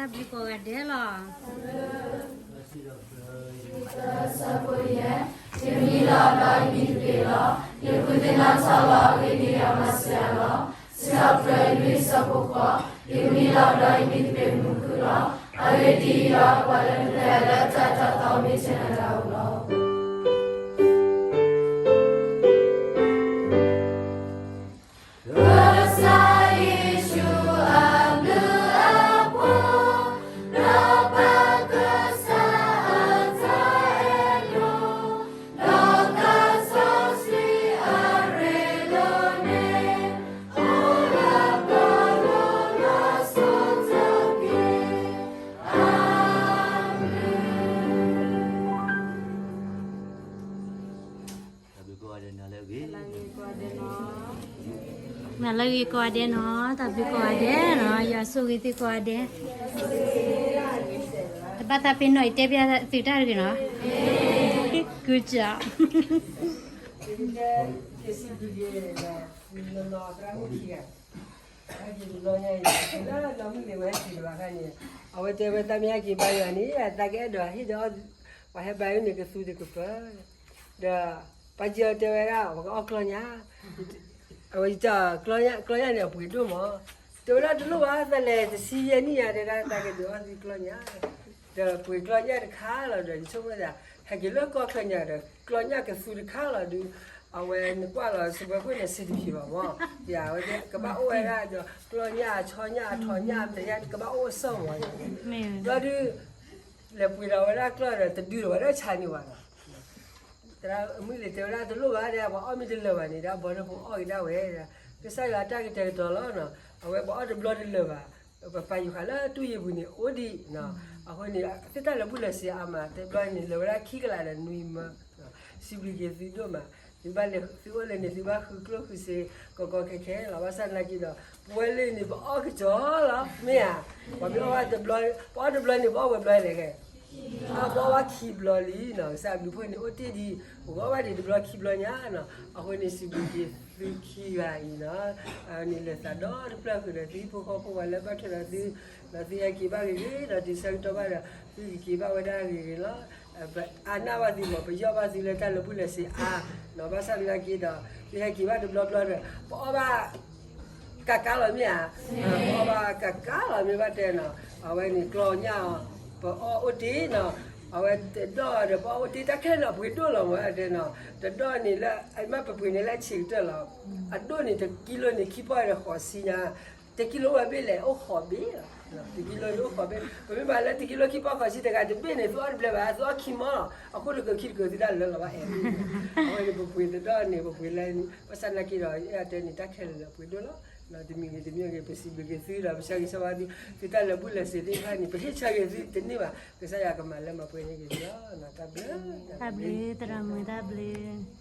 တၢ်ဘျုးကိးဂၤဒဲးလီၤ. ယမံလီၤဒီးယမံတပ့ၤလီၤ. ယဃုသ့ၣ်နီၣ်ထီၣ်လီၤအဂ့ၢ်ဒ်အံၤ, မၤစၢၤယၤလီၤ. စံးထီၣ်ပတြၢၤယွၤအဆၢဖိဃီ, ယမံလီၤဒီးယမံတပ့ၤမုာ်ခုၣ်လီၤ. အဂ့ၢ်ဒ်အံၤဒီး ပှၤလၢမုၢ်တၢ်လၢတၢ်တၢ်သီမ့ၢ်ဆဲးနၤတၢ်အိၣ်လီၤ. နၤလၢအဂ့ၤကိးဂၤဒဲးနီၤ, တၢ်ဘျုးကိးဂၤဒဲးနီၤ, ယွၤဆိၣ်ဂ့ၤသုကိးဂၤဒဲး, တဘၣ်သးပ့ၤနီၣ်အံၤတဲပျးသုတၢ်တဂ့ၤနီၤ, ကုကၠီ လီၤသရၣ်မုၣ်ခံဂၤ, ဟဲက့ၤတဘျီညါအံၤ လၢလီၤမုၢ်လ့ၤဝဲဟဲက့ၤတဘၣ်ခါန့ၣ်, အဝဲတဲဝဲသးမ့ၢ်ဟဲက့ၤဘါယွၤန့ၣ် သးကအဲၣ်ဒိးဟ့ၣ်ဒီး ပှၤဟဲဘါယွၤန့ၣ်ကသူတကပၤ, ဒီးပှၤကၠီတဲဝဲဒၣ် ပှၤကအီၣ်ကျီၢ်ညၣ်, အဝဲ ကျီၢ်ညၣ်န့ၣ်အပှ့ၤဒိၣ်မး, တဲဝဲဒၣ်တလိၣ်ဘၣ် သးလဲၤတဆံယဲၢ်နံၣ်ယါ တဲဒၣ်သးကဒုးအီၣ်သံကျီၢ်ညၣ် ဒီးပှ့ၤကျီၢ်ညၣ်တခါလီၤဒီး ယဆိကမိၣ်သး ဟဲက့ၤလၢကီၢ်ချၢညါဒီး ကျီၢ်ညၣ်ကသူတခါလီၤဒုး, အဝဲနကွၢ်လီၤ စပွဲခိၣ်န့ၣ် စံးတဖျံးဘၣ်မး, ယဝဲကဘၣ်အိၣ်ဝဲဒၣ်ဒီး ကျီၢ်ညၣ်အဆီညၣ်အထိးညၣ်တယါ ကဘၣ်အိၣ်အဆၢမး, ဘျီဒုး လဲၤပှ့ၤဒီးဝဲဒၣ်ကျီၢ်ဒီး တဒုးဒီးဝဲဒၣ်ဆါန့ၢ်ဘၣ်နီၤ သရၣ်မုၣ်လ့ၤတဲဝဲဒၣ်တလိၣ်ဘၣ်ဒီး ပှၤအီၣ်မ့ၢ်တလၢာ်ဘၣ်န့ၣ်ဒီး အဘီတဖိအီၣ်က့ၤဒၣ်ဝဲ, ကစၢ်ယွၤအတၢ်ကတဲာ်ကတီၤလီၤ, အဝဲပှၤအီၣ်တဘျီတလၢာ်ဘၣ်, ပပာ်ယုၤဃာ်လၢတူၢ်ယံၤပူၤန့ၣ် အိၣ်ဒံး, အဃိန့ၣ် သုတၢ်လၢာ်ဘူၣ်လၢာ်စ့အါမး တဘျီန့ၣ် လၢာ်ဝဲဒၣ်ခံကလးဒီးနွံမၢ, စံးဘျုးက့ၤသုဒိၣ်မး, သုဘၣ်လဲၤသုအိၣ်လၢန့ၣ် သုဘၣ်ဃုကျိၣ်ဃုစ့ ကီကီခဲခဲလီၤ, ဘၣ်ဆၣ်သနာ်က့ဒီး ပဝဲလၢန့ၣ် ပအီၣ်ကစီၤလီၤ မ့ၢ်ဧါ, ပှၤမ့ၢ်အီၣ်ဝဲတဘျီ ပအီၣ်တဘျီန့ၣ် ပအီၣ်ဝဲဘျီလဲၣ်ဂ့ၤ အဘီဝဲခံဘျီလံနီၤ, ကစၢ်အဘျုးဖှိၣ်န့ၣ် အိၣ်တ့ၢ်ဒံး ပဂီၢ်ဘၣ်ဒံးတဘျီခံဘျီညါနီၤ, အဃိန့ၣ် စံးဘျုးက့ၤသုခံဂၤအံၤနီၤ, န့ၣ်လဲၤသးဒီတဖျၢၣ်ဃုာ်ဒီးသုဟံၣ်ဖိဃီဖိ ပှၤလၢဘၣ်ထွဲဒီးသု, ဒီးသုဟဲက့ၤဘၣ်ဂ့ၤဂ့ၤဒီး တုၤဆၢကတီၢ်ဘၣ်ဒီး သုကက့ၤဘၣ်ဝဲဒၣ်ဂ့ၤဂ့ၤလီၤ, ပအါနၢ်ဘၣ်သုမး ပယီၢ်ဘၣ်သုလၢတၢ်လၢာ်ဘူၣ်လၢာ်စ့အါ, ဘၣ်ဆၣ်သနာ်က့ဒီး သုဟဲက့ၤဘၣ်တဘျီဘျီဒီး ပအီၣ်ဘၣ် ကးကးလီၤမ့ၢ်ဧါ, ပအီၣ်ဘၣ်ကးကးလီၤမ့ၢ်ဘၣ်တဲနီၤ, အဝဲန့ၣ်ကျီၢ်ညၣ်အီၤ ပအီၣ်အိၣ်တ့ၢ်နီၤ, အဝဲတဒီၣ်ဒီး ပအီၣ်အိၣ်တ့ၢ်တၢ်ခဲလၢာ်န့ၣ် အပှ့ၤဒိၣ်လီၤမးတဲနီၤ, တဒီၣ်န့ၣ်လၢ အမ့ၢ်ပပှ့ၤန့ၣ်လၢအဆံးကတၢၢ်လီၤ, အဒိၣ်န့ၣ် တကံလိန့ၣ် ခံပီၢ်ဒီးဃိးဆံညါ, တကံလိဝဲဘ့ၣ်လဲၣ် အိၣ်ဃိးဘ့ၣ်လီၤ, တကံလိန့ၣ်အိၣ်ဃိးဘ့ၣ်, ပမ့ၢ်ဘၣ်လၢတကံလိခံပီၢ်ဃိးဆံတဂၤတဘ့ၣ်န့ၣ် သုအီၣ်တဘျဲဘၣ် သုအီၣ်ခံမီၢ်လီၤ, အခိၣ်တကၢၢ်ခံတကၢၢ်သုတၢ်လၢာ်လီၤဘၣ်အဲၣ်, အဝဲန့ၣ်ပပှ့ၤတဒီၣ်န့ၣ် ပပှ့ၤလၢ ဘၣ်ဆၣ်သနာ်က့ဒီး ယတဲန့ၣ် တၢ်ခဲလၢာ်လၢအပှ့ၤဒိၣ်လီၤ, တမံၤဂ့ၤတမံၤဂ့ၤ ပစံးဘျုးက့ၤသုဒီး ပဆၢဂ့ၤဆၢဝါသု, သုတၢ်လၢာ်ဘူၣ်လၢာ်စ့သ့ၣ်တဖၣ်န့ၣ် ပဟ့ၣ်ဆၢက့ၤသုတန့ၢ်ဘၣ်, ကစၢ်ယွၤကမၤလၢမၤပှဲၤန့ၢ်က့ၤသုလီၤ, တၢ်ဘျုး, တၢ်ဘျုး, သရၣ်မုၣ်တၢ်ဘျုး